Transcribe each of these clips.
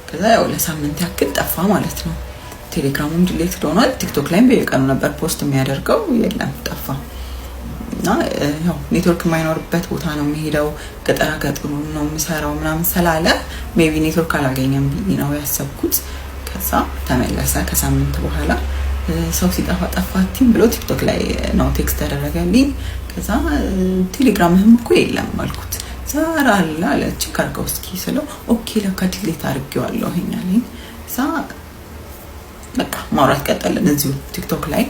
ከዛ ያው ለሳምንት ያክል ጠፋ ማለት ነው። ቴሌግራሙም delete ሆኗል። ቲክቶክ ላይም በየቀኑ ነበር post የሚያደርገው፣ የለም ጠፋ። እና ያው ኔትወርክ የማይኖርበት ቦታ ነው የሚሄደው፣ ገጠራ ገጠሩ ነው የሚሰራው ምናምን ስላለ maybe network አላገኘም ብዬ ነው ያሰብኩት። ከዛ ተመለሰ ከሳምንት በኋላ። ሰው ሲጠፋ ጠፋቲም ብሎ ቲክቶክ ላይ ነው text ያደረገልኝ። ከዛ ቴሌግራምህም እኮ የለም አልኩት። ዛራ አለ አለ፣ check አድርገው እስኪ ስለው okay ለካ delete አድርጌዋለሁ አለኝ። ከዛ በቃ ማውራት ቀጠልን፣ እዚሁ ቲክቶክ ላይ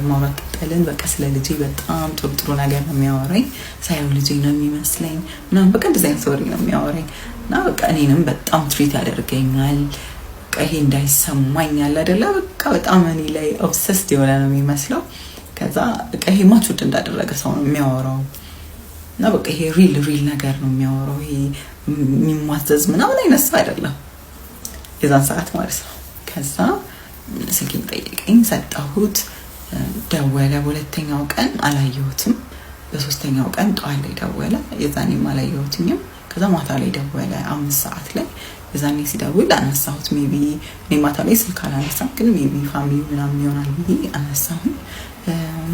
ማውራት ቀጠልን። በቃ ስለ ልጄ በጣም ጥሩ ጥሩ ነገር ነው የሚያወራኝ። ሳየው ልጄ ነው የሚመስለኝ ምናምን፣ በቃ እንደዚህ አይነት ወሬ ነው የሚያወራኝ እና በቃ እኔንም በጣም treat ያደርገኛል። በቃ ይሄ እንዳይሰማኝ አለ አይደለ፣ በቃ በጣም እኔ ላይ obsessed የሆነ ነው የሚመስለው። ከዛ በቃ ይሄ matured እንዳደረገ ሰው ነው የሚያወራው እና በቃ ይሄ real real ነገር ነው የሚያወራው። ይሄ የሚሟዘዝ ምናምን አይነት ሰው አይደለም የዛን ሰዓት ማለት ነው። ከዛ ስልኬን ጠየቀኝ፣ ሰጠሁት። ደወለ። በሁለተኛው ቀን አላየሁትም። በሶስተኛው ቀን ጠዋት ላይ ደወለ። የዛኔም አላየሁትኝም። ከዛ ማታ ላይ ደወለ 5 ሰዓት ላይ። የዛኔ ሲደውል አነሳሁት። Maybe እኔ ማታ ላይ ስልክ አላነሳም፣ ግን maybe family ምናምን ይሆናል ብዬ አነሳሁኝ።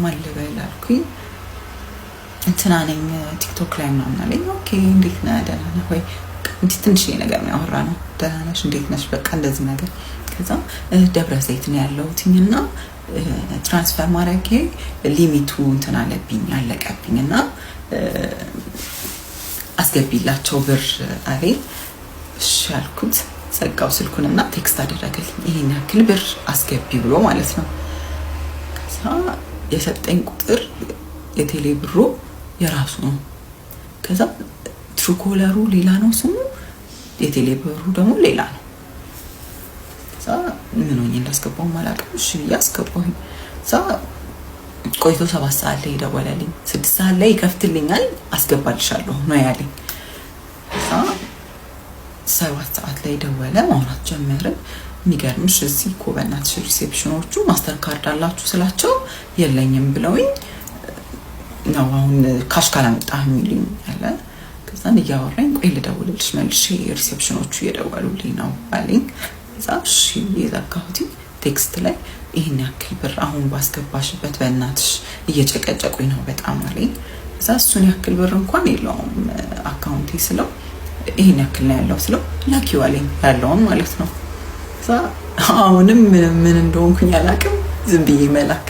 ማን ልበል አልኩኝ። እንትና ነኝ ቲክቶክ ላይ ምናምን አለኝ። Okay እንዴት ነህ? ደህና ነህ ወይ? እንዲህ ትንሽ ነገር ነው ያወራነው። ደህና ነሽ? እንዴት ነሽ? በቃ እንደዚህ ነገር። ከዛ ደብረ ዘይት ነው ያለሁትኝ እና transfer ማድረጌ limit ኡ እንትን አለብኝ፣ አለቀብኝ እና አስገቢላቸው ብር አለኝ። እሺ ያልኩት፣ ዘጋው ስልኩንና text አደረገልኝ ይሄን ያክል ብር አስገቢ ብሎ ማለት ነው። ከዛ የሰጠኝ ቁጥር የቴሌ ብሩ የራሱ ነው። ከዛ Truecaller ኡ ሌላ ነው ስሙ፣ የቴሌ ብሩ ደግሞ ሌላ ነው። ከዛ ምን ሆኜ እንዳስገባው አላውቅም። እሺ ብዬ አስገባሁኝ። ከዛ ቆይቶ 7 ሰዓት ላይ ደወለልኝ። 6 ሰዓት ላይ ይከፍትልኛል፣ አስገባልሻለሁ ነው ያለኝ። ከዛ 7 ሰዓት ላይ ደወለ፣ ማውራት ጀመርን። የሚገርምሽ እዚህ እኮ በእናትሽ reception ኦቹ Mastercard አላችሁ ስላቸው የለኝም ብለውኝ ነው አሁን cash ካላመጣህ የሚሉኝ አለ። ከዛን እያወራኝ ቆይ ልደውልልሽ መልሼ፣ reception ኦቹ እየደወሉልኝ ነው አለኝ። ከዛ እሺ የዘጋሁት። Text ላይ ይህን ያክል ብር አሁን ባስገባሽበት በእናትሽ እየጨቀጨቁኝ ነው በጣም አለኝ። ከዛ እሱን ያክል ብር እንኳን የለውም account ኤ ስለው ይህን ያክል ነው ያለው ስለው ላኪው አለኝ፣ ያለውን ማለት ነው። ከዛ አሁንም ምን እንደሆንኩኝ አላውቅም፣ ዝም ብዬ መላክ።